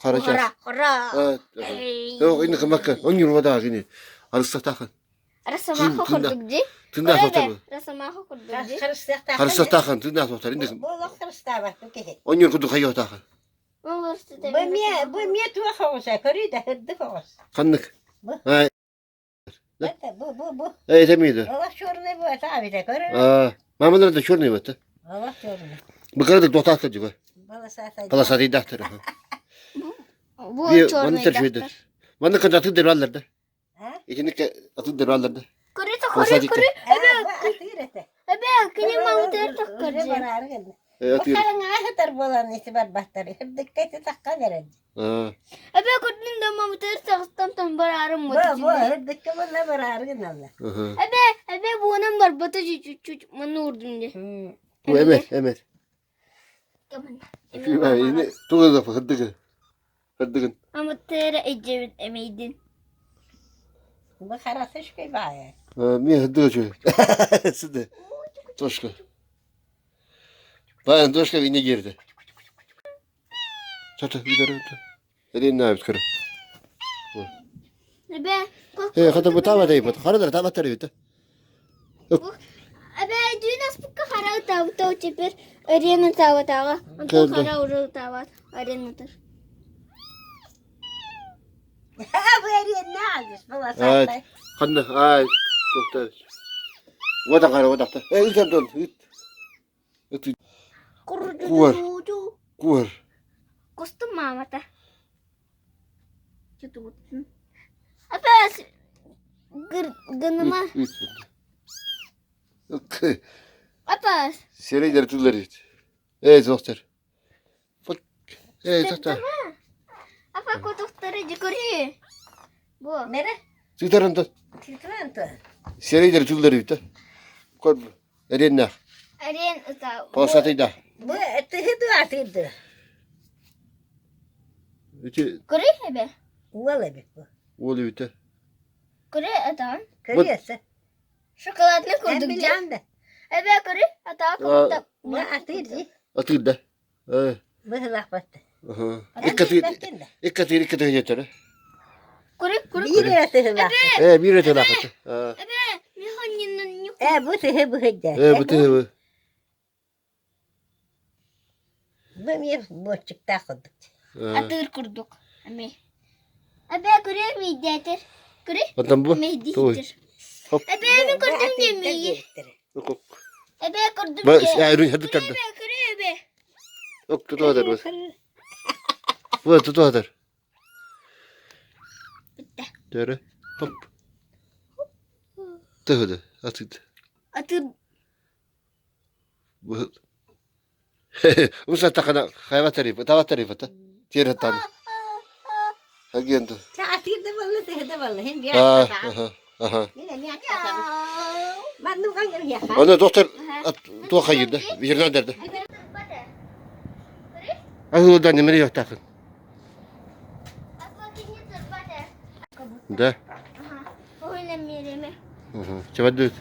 Хара чаас. Хара, хара. Yok indi кымакка. Он юрба кини. Арыстатахан. Росомаха курдук дии. Тында сотар. Росомаха курдук дии. Харыстатахан тында сотар. Инди. Буолах харыстаабат киһи. Он юр курдук хайотахан. Бу миэ бу миэ туох оҕуса көрүй да сырдык оҕус. Ханнык. Ай. Это бу бу бу. Эй, это мида. Олох черный бу это авида көрөр. А, мамалар да черный вот. Олох черный. Быкырдык дотаахтар дьуга. Баласатай. Полосатыйдаахтар. Бу Манна черный тершүйдер. дактар. Манна кында атын дербаллар да. А? Итинник атын дербаллар да. Көрү та көрү Полосатый. көрү. Эбэ атыыр этэ. Эбэ кини мамытыр тахкар дии. Бараары гынна. Э, Бу атыр. хараҥаҕа сытар буолан ити барбаттар. Сырдыкка ити таххан эрэр. А. Эбэ көрдүн да мамытыр тахтан тон бараарым Бу бу сырдыкка буолла бараары гыналлар. Аха. Эбэ эбэ буонан барбата чуть-чуть манна уурдум дии. Бу эмер, эмер. Ини тугу да хырдыгы. Хырдыгын. Амытыр эдьэбит эмейдин. Бу харасы үчүгэй баайа. Мен хырдыгы чуй. Сыды. Тошка. Баян тошка ине girdi. Çatı bir tarafa. Elin ne yapıyor kırı. Эбэ Э, хата бу таба дейбит. Харадар таба тарыбыт. Эбэ дүүн аспыкка хара ытаабыта теперь арена таабатааҕа. Онтон Кэлдэ. хара уже ытаабат аренатыр. Бу эриэннэ аалыс баласатай. Ханна ай тохта. Вода хара вода. Э, ыт дон. Ыт. Ыт Куор. Куор. Кустум маамата. Чутугуттун. Апас гыныма. Ыт. Апас. Серейдер тулар ит. Э, доктор. Фак. Э, доктор. Апа кутуктары дикори. Бу. Мере? Сытарын да. Титвен то. Серейдер тулар ит. Кор. Эренна. Арен ыта. Полосатыйда. Бу тыһы дуа атыырды. Ити Көрү эбэ. Уол эбит бу. уол эбитэ. Көрү атаан. Көрүөсэ. Шоколадный Эн курдук дии. билээн да. Эбэ көрү атаа курдук. Бу атыыр дии. Атыырда. Э. Быһылаахпат. Аха. Эн Икки атыыр. билбэккин да. Икки атыыр икки тыһыйатара. Көрү көрү. Биир эрэ тыһылаахпыт. Э, биир этэ лаахата. А. Эбэ михоннин Э бу тыһы быһыйда. Э, бу тыһы. Бу эмиэ буоччуктаах курдук. Атыыр курдук. Эми. Эбэ көрү мийдээтер. Көрү. Оттон бу. Туй. Мейдиитер. Хоп. Эбэ мен көрдүм диэмии. Хоп. Эбэ көрдүм Ба, диэ. э, Көрү хадыттарда. эбэ көрү эбэ. Ок, тутуатар бу. Бу тутуатар. Бүттэ. Төрө. Хоп. Тыһыды. Атыд. Атыыр Бу. Уса тахана хайватари, таватари бата. Тиэреттан. Агент. Чэ атыыр да буолла тыһы да буолла. Һин биир А, аттатаҕын. аха, аха. Мин эмиэ аттатабын. Маннык гыныахха. Аны доктор туох хайырда? Ернан дерді. Ахылдан немере яқтақын. Да. Чабадды.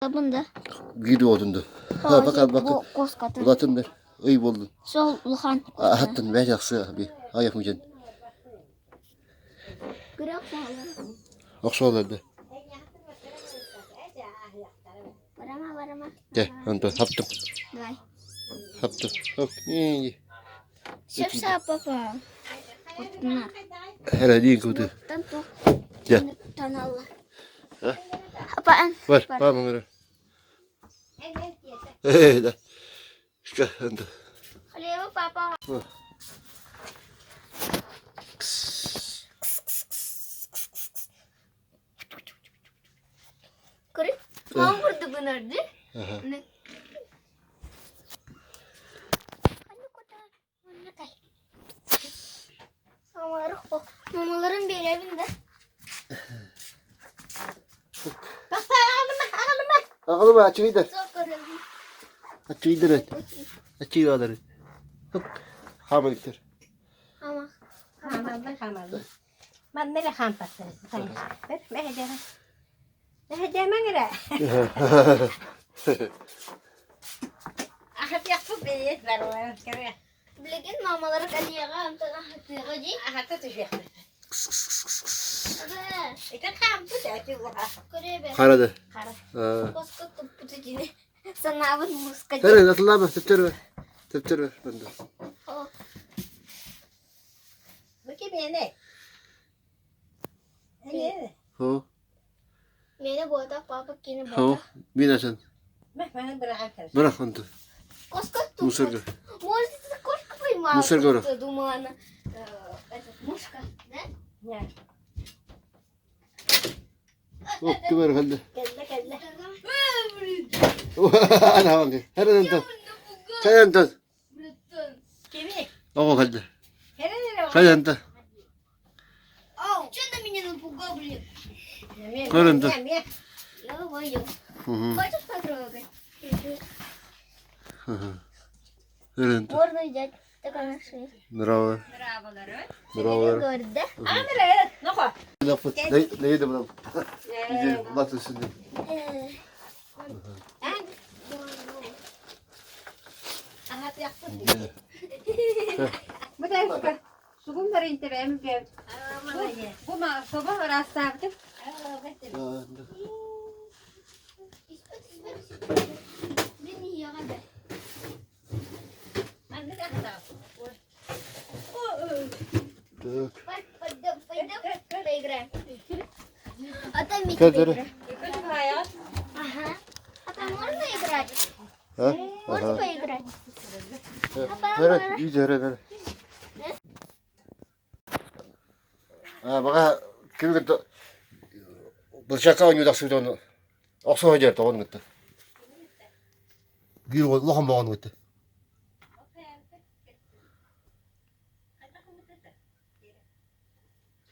Bunda. Биир оҕотун Ha бакар бакар. Кускатын. Улатын бер. Ый болдун. Сол улахан. Аттын бә жаксы би. Аяк мүжен. Күрәк саалар. Окшоларды. Барама барама. Де, анда хаптым. Давай. Хаптым. Хоп. Не. Сөп саа папа. Оттуна. Хәлә дин күді. Тан тух. Де. Таналла. Ha? Апаан. Бар, бар маңара. Эй, да. Шка, анда. Халева папа. Көрі? Мам курдук гынарды. Аха. Mamaların bir evinde. Ağlama, açıydı. Çok görüldüm. Açıydı. Açıydı adları. Hop. Hamılıktır. Ama Хамалла хамалла. Манна эрэ хаампаттар. Мэһэдэмэ. Мэһэдэмэҥ эрэ. Ахатыахпыт бэйиэт барылар. Кэрэ. Билигин мамалары калияга амтага хатыга ди. Ахата түһүөхпүт. Ага. Ити хаампыт эти уха. Көрөбө. Харады. Хара. Коска туппуту дини. Санаабын муска. Тәрі, атылама, төптер бер. Төптер бер. Бында. Бу кимиэнэ? Эне. Хо. Мени бота папа кини Хо. бота. Мин асан. Мэх маны бырахан кэрэ. Бырақ онды. Коска туппут. Мусорга. Может, это кошка поймала? Мусор гору. просто Думала она, этот, мушка, да? Нэ. Оп, кімер қалды. Кэллэ кэллэ. Ана хаванги. Хәрі антон. Қай антон? Кими? Оғы қалды. Кэрэ эрэ. Қай антон? Ау! Че на меня напугал, блин? Көрүндү. Мэ. Ё-моё. Хочешь потрогать? Хәрі антон. Можно взять. Такая на шею. Нұрауы. Браво-лары. Нұрауы. Говорит, да? Амыры. Нохо. Нейді бұнам? Үйде бұлат үстінде. Эн. Ахатыахпыт. Бу да сугун бары интерем бе. Бу ма соба растабды. Блин, я рада. Маннык ахата. Так. Пойдем, пойдем поиграем. А там Митя Как дела? поиграем. Ага. А? Можно Ага. поиграть? Бері, үйде бері, бері. А, баҕа кими кытта былчакка оонньуу тахсыбыт ону охсуһа дьэр тоҕон кытта. Биир улахан боҕон кытта.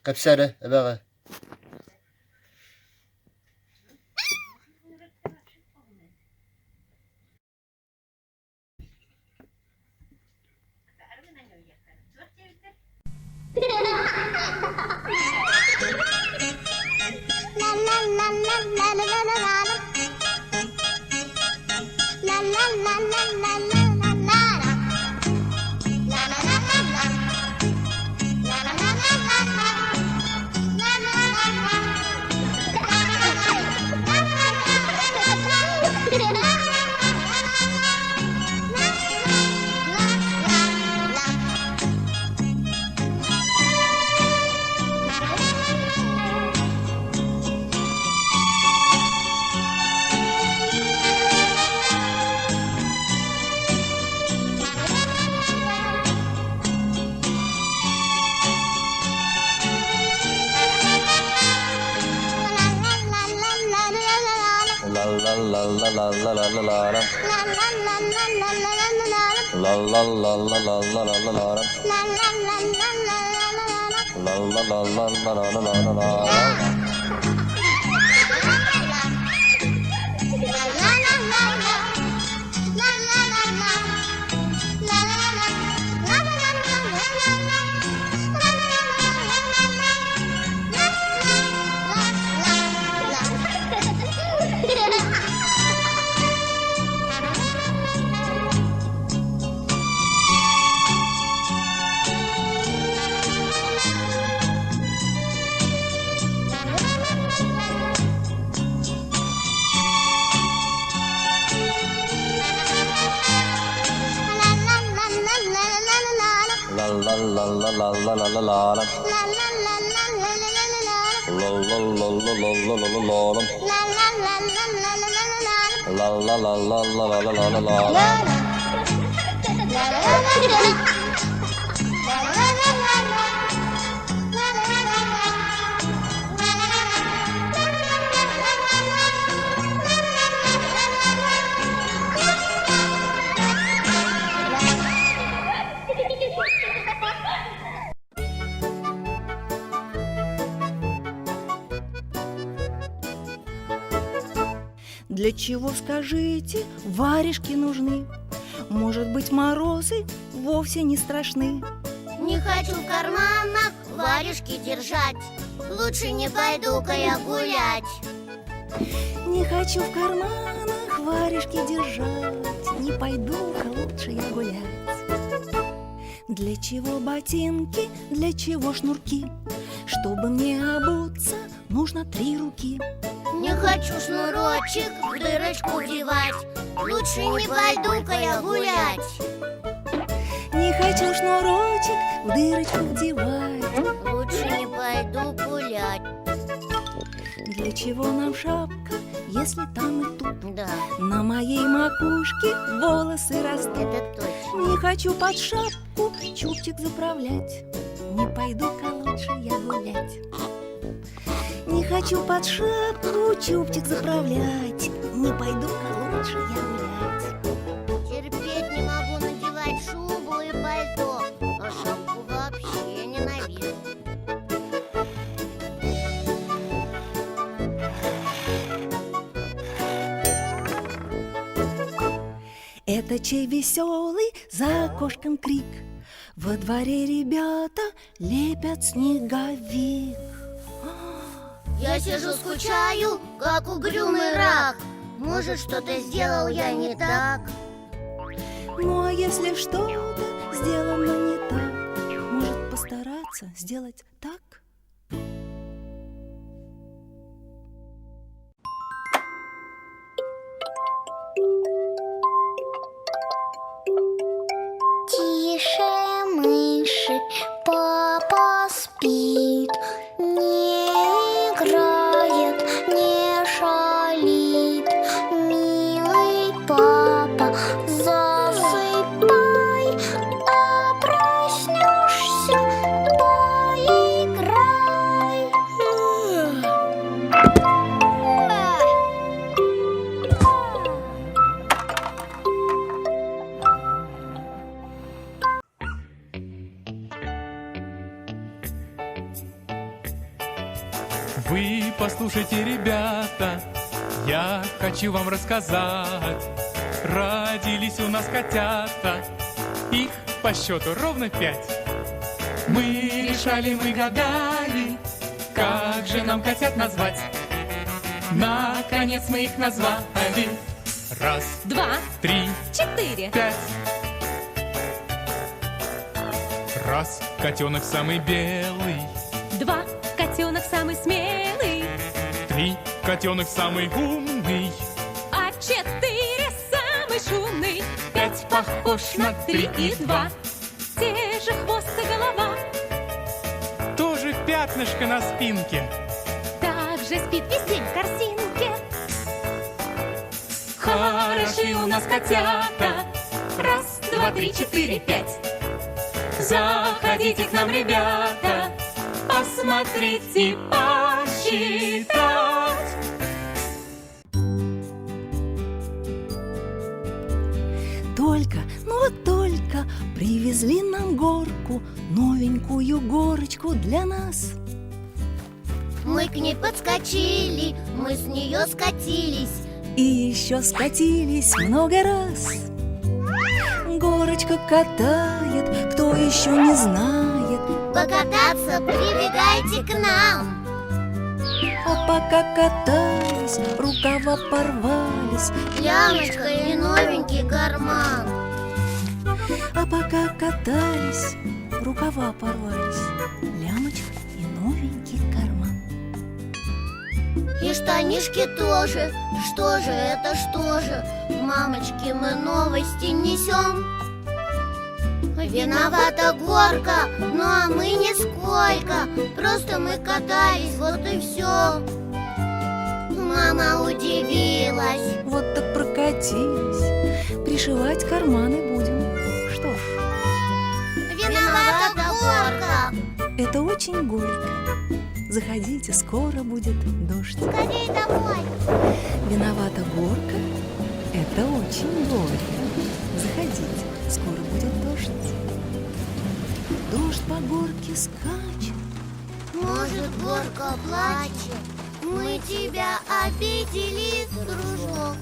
Кэпсээ эрэ, эбэҕэ. La la la la la la la la la la. La la la la la la la la la. La la la la la la la la la. La la la la la la la la la. La la la la la la la la la. La la la la la la la la la. Для чего, скажите, варежки нужны? Может быть, морозы вовсе не страшны? Не хочу в карманах варежки держать. Лучше не пойду-ка я гулять. Не хочу в карманах варежки держать, Не пойду-ка лучше я гулять. Для чего ботинки, для чего шнурки? Чтобы мне обуться, нужно три руки. Не хочу шнурочек в дырочку девать. Лучше не пойду-ка я гулять. Не хочу шнурочек в дырочку вдевать. Лучше не пойду гулять. Для чего нам шапка, если там и тут? Да, На моей макушке волосы растут. это точно. Не хочу под шапку чубчик заправлять. Не пойду-ка лучше я гулять. Не хочу под шапку чубчик заправлять. Не пойду-ка лучше я гулять. Терпеть не могу надевать шубу и пальто, а шапку вообще ненавижу. Это чей веселый за окошком крик? Во дворе ребята лепят снеговик. Я сижу скучаю, как угрюмый рак. Может, что-то сделал я не так? Ну а если что-то сделано не так, может постараться сделать так? Тише, мыши, папа спит, не играет, не шалит. Милый папа. Послушайте, ребята, я хочу вам рассказать. Родились у нас котята, их по счету ровно пять. Мы решали, мы гадали, как же нам котят назвать. Наконец мы их назвали. Раз, Два, три, четыре. пять. Раз, котенок самый белый. Два, котенок самый смелый. Три, котенок самый умный. А четыре самый шумный. Пять похож на три и два. Те же хвост и голова. Тоже пятнышко на спинке. Так же спит весь день в корзинке. Хороши у нас котята. Раз, два, три, четыре, пять. Заходите к нам, ребята, посмотрите, посчитать. Только, ну вот только привезли нам горку, новенькую горочку для нас. Мы к ней подскочили, мы с нее скатились. И еще скатились много раз. Горочка катает, кто еще не знает. Покататься прибегайте к нам. А пока катались, рукава порвались. Лямочка и новенький карман. А пока катались, рукава порвались. Лямочка и новенький карман. И штанишки тоже. Что же это, что же? Мамочки, мы новости несем. Виновата горка, ну а мы нисколько. Просто мы катались, вот и все. Мама удивилась. Вот так прокатились. Пришивать карманы будем. Что ж, Виновата горка. это очень горько. Заходите, скоро будет дождь. Скорей домой. Виновата горка, это очень горько. Заходите, скоро будет дождь. Дождь по горке скачет. Может, горка плачет. Мы тебя обидели, дружок.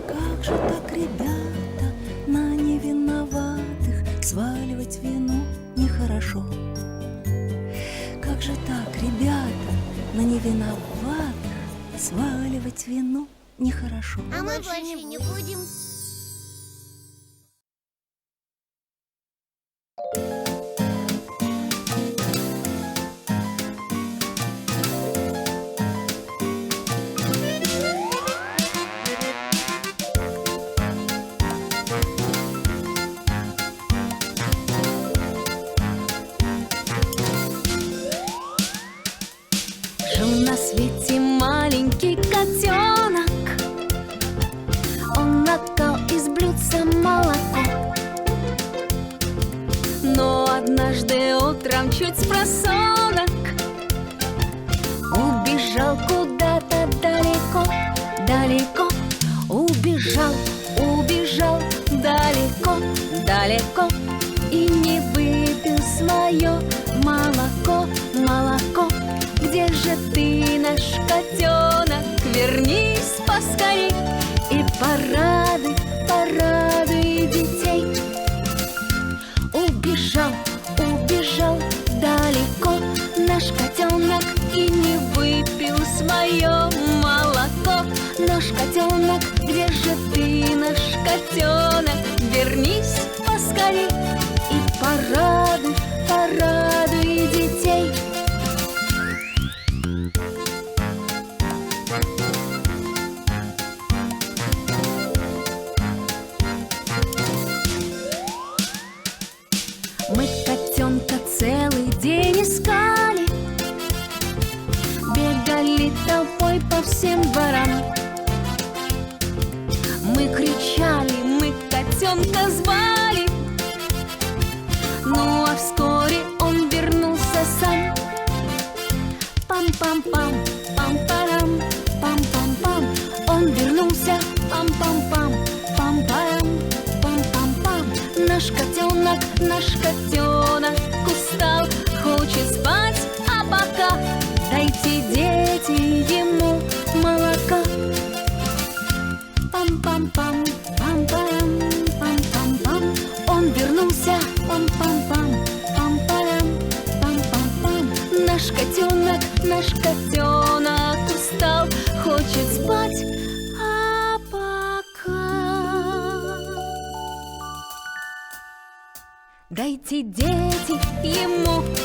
Как же так, ребята, на невиноватых сваливать вину нехорошо. Как же так, ребята, на невиноватых сваливать вину нехорошо. А мы больше не будем. Жил на свете маленький котенок. Он лакал из блюдца молоко. Но однажды утром чуть спросонок убежал куда-то далеко, далеко. Убежал, убежал далеко, далеко. И не выпил свое молоко, молоко. Где же ты, наш котенок? Вернись поскорей и порадуй, порадуй детей. Убежал, убежал далеко наш котенок и не выпил свое молоко. Наш котенок, где же ты, наш котенок? Вернись поскорей и порадуй, порадуй детей. Мы котенка целый день искали, бегали толпой по всем дворам. Мы кричали, мы котенка звали, ну а вскоре он вернулся сам. Пам-пам-пам, пам-парам, пам-пам-пам. Он вернулся, пам-пам-пам, пам-парам, пам-пам-пам. Наш котенок устал, хочет спать, а пока дайте Помогайте, дети, ему.